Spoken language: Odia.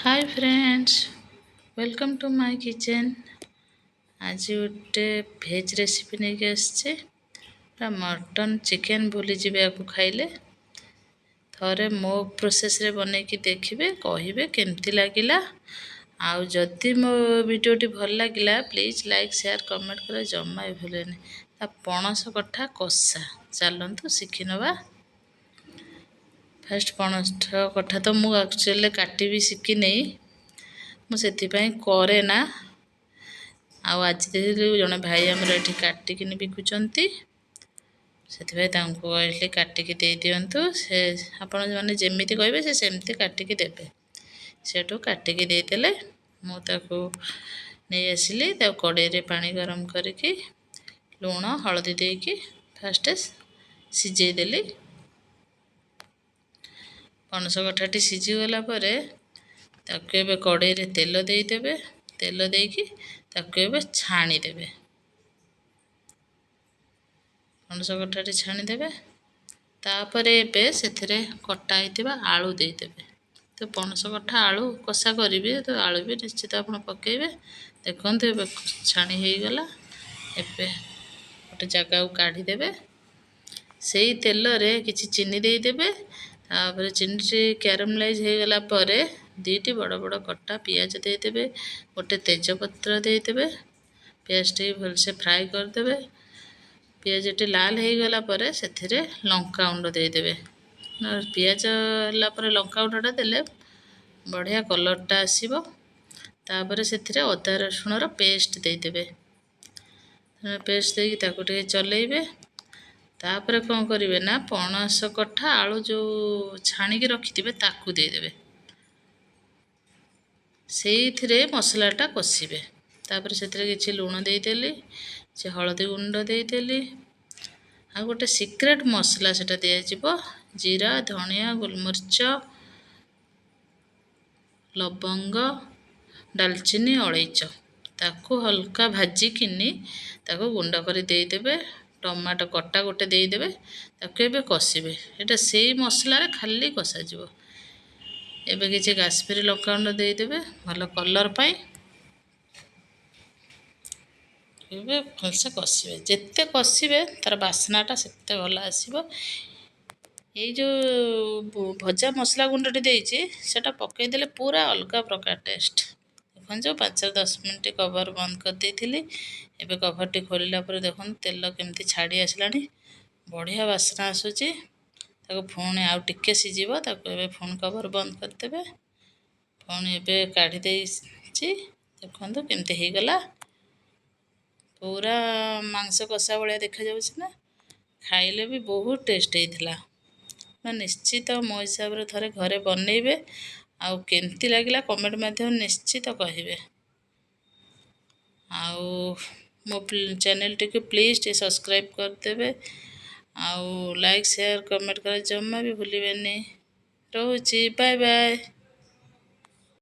Hi friends, welcome to my kitchen. ଆଜି ଗୋଟେ ଭେଜ୍ ରେସିପି ନେଇକି ଆସିଛି। ପୁରା ମଟନ୍ ଚିକେନ୍ ଭୁଲିଯିବେ ଆକୁ ଖାଇଲେ। ଥରେ ମୋ ପ୍ରୋସେସ୍ରେ ବନେଇକି ଦେଖିବେ, କହିବେ କେମିତି ଲାଗିଲା। ଆଉ ଯଦି ମୋ ଭିଡ଼ିଓଟି ଭଲ ଲାଗିଲା, ପ୍ଲିଜ୍ ଲାଇକ୍, ସେୟାର, କମେଣ୍ଟ କରିବା ଜମା ବି ଭୁଲିବେନି। ତା ପଣସ କଠା କଷା ଚାଲନ୍ତୁ ଶିଖିନେବା। ଫାଷ୍ଟ ପଣସ କଠା ତ ମୁଁ ଆକ୍ଚୁଆଲି କାଟି ବି ଶିଖିନି, ମୁଁ ସେଥିପାଇଁ କରେ ନା। ଆଉ ଆଜି ଦେଖିଲି ଜଣେ ଭାଇ ଆମର ଏଠି କାଟିକିନି ବିକୁଛନ୍ତି, ସେଥିପାଇଁ ତାଙ୍କୁ କହିଲି କାଟିକି ଦେଇଦିଅନ୍ତୁ। ସେ ଆପଣ ମାନେ ଯେମିତି କହିବେ, ସେ ସେମିତି କାଟିକି ଦେବେ। ସେଠୁ କାଟିକି ଦେଇଦେଲେ, ମୁଁ ତାକୁ ନେଇ ଆସିଲି। ତାକୁ କଡ଼େଇରେ ପାଣି ଗରମ କରିକି ଲୁଣ ହଳଦୀ ଦେଇକି ଫାଷ୍ଟ ସିଝେଇ ଦେଲି। ପଣସ କଠାଟି ସିଝିଗଲା ପରେ ତାକୁ ଏବେ କଡ଼େଇରେ ତେଲ ଦେଇଦେବେ। ତେଲ ଦେଇକି ତାକୁ ଏବେ ଛାଣିଦେବେ। ପଣସ କଠାଟି ଛାଣିଦେବେ। ତାପରେ ଏବେ ସେଥିରେ କଟା ହେଇଥିବା ଆଳୁ ଦେଇଦେବେ। ତ ପଣସ କଠା ଆଳୁ କଷା କରିବେ ତ ଆଳୁ ବି ନିଶ୍ଚିତ ଆପଣ ପକାଇବେ। ଦେଖନ୍ତୁ, ଏବେ ଛାଣି ହେଇଗଲା। ଏବେ ଗୋଟେ ଜାଗାକୁ କାଢ଼ିଦେବେ। ସେଇ ତେଲରେ କିଛି ଚିନି ଦେଇଦେବେ। ତାପରେ ଚିନିଟି କ୍ୟାରାମେଲାଇଜ୍ ହେଇଗଲା ପରେ 2ଟି ବଡ଼ ବଡ଼ କଟା ପିଆଜ ଦେଇଦେବେ, ଗୋଟେ ତେଜପତ୍ର ଦେଇଦେବେ। ପିଆଜଟି ଭଲସେ ଫ୍ରାଏ କରିଦେବେ। ପିଆଜଟି ଲାଲ ହେଇଗଲା ପରେ ସେଥିରେ ଲଙ୍କା ଗୁଣ୍ଡ ଦେଇଦେବେ। ପିଆଜ ହେଲା ପରେ ଲଙ୍କା ଗୁଣ୍ଡଟା ଦେଲେ ବଢ଼ିଆ କଲର୍ଟା ଆସିବ। ତାପରେ ସେଥିରେ ଅଦା ରସୁଣର ପେଷ୍ଟ ଦେଇଦେବେ। ପେଷ୍ଟ ଦେଇକି ତାକୁ ଟିକେ ଚଲେଇବେ। ତାପରେ କ'ଣ କରିବେ ନା, ପଣସ କଠା ଆଳୁ ଯେଉଁ ଛାଣିକି ରଖିଥିବେ, ତାକୁ ଦେଇଦେବେ। ସେଇଥିରେ ମସଲାଟା କଷିବେ। ତାପରେ ସେଥିରେ କିଛି ଲୁଣ ଦେଇଦେଲି, ସେ ହଳଦୀ ଗୁଣ୍ଡ ଦେଇଦେଲି। ଆଉ ଗୋଟେ ସିକ୍ରେଟ୍ ମସଲା ସେଇଟା ଦିଆଯିବ। ଜିରା, ଧଣିଆ, ଗୋଲମରିଚ, ଲବଙ୍ଗ, ଡାଲଚିନି, ଅଳେଇଚ, ତାକୁ ହାଲକା ଭାଜିକିନି ତାକୁ ଗୁଣ୍ଡ କରି ଦେଇଦେବେ। ଟମାଟୋ କଟା ଗୋଟେ ଦେଇଦେବେ। ତାକୁ ଏବେ କଷିବେ। ଏଇଟା ସେଇ ମସଲାରେ ଖାଲି କଷାଯିବ। ଏବେ କିଛି କାଶ୍ମୀରୀ ଲଙ୍କାଗୁଣ୍ଡ ଦେଇଦେବେ ଭଲ କଲର୍ ପାଇଁ। ଏବେ ଭଲସେ କଷିବେ। ଯେତେ କଷିବେ, ତା'ର ବାସ୍ନାଟା ସେତେ ଭଲ ଆସିବ। ଏଇ ଯେଉଁ ଭଜା ମସଲା ଗୁଣ୍ଡଟି ଦେଇଛି, ସେଇଟା ପକାଇଦେଲେ ପୁରା ଅଲଗା ପ୍ରକାର ଟେଷ୍ଟ। ଦେଖନ୍ତୁ, 5-10 ମିନିଟ୍ କଭର୍ ବନ୍ଦ କରିଦେଇଥିଲି। ଏବେ କଭର୍ଟି ଖୋଲିଲା ପରେ ଦେଖନ୍ତୁ, ତେଲ କେମିତି ଛାଡ଼ି ଆସିଲାଣି, ବଢ଼ିଆ ବାସ୍ନା ଆସୁଛି। ତାକୁ ପୁଣି ଆଉ ଟିକେ ସିଝିବ। ତାକୁ ଏବେ ପୁଣି କଭର୍ ବନ୍ଦ କରିଦେବେ। ପୁଣି ଏବେ କାଢ଼ି ଦେଇଛି। ଦେଖନ୍ତୁ କେମିତି ହେଇଗଲା, ପୁରା ମାଂସ କଷା ଭଳିଆ ଦେଖାଯାଉଛି ନା? ଖାଇଲେ ବି ବହୁତ ଟେଷ୍ଟ ହେଇଥିଲା। ନିଶ୍ଚିତ ମୋ ହିସାବରେ ଥରେ ଘରେ ବନେଇବେ ଆଉ କେମିତି ଲାଗିଲା କମେଣ୍ଟ ମାଧ୍ୟମରେ ନିଶ୍ଚିତ କହିବେ। ଆଉ ମୋ ଚ୍ୟାନେଲଟିକୁ ପ୍ଲିଜ୍ ଟିକେ ସବସ୍କ୍ରାଇବ୍ କରିଦେବେ ଆଉ ଲାଇକ୍, ସେୟାର, କମେଣ୍ଟ କରିବା ଜମା ବି ଭୁଲିବେନି। ରହୁଛି, ବାଏ ବାଏ।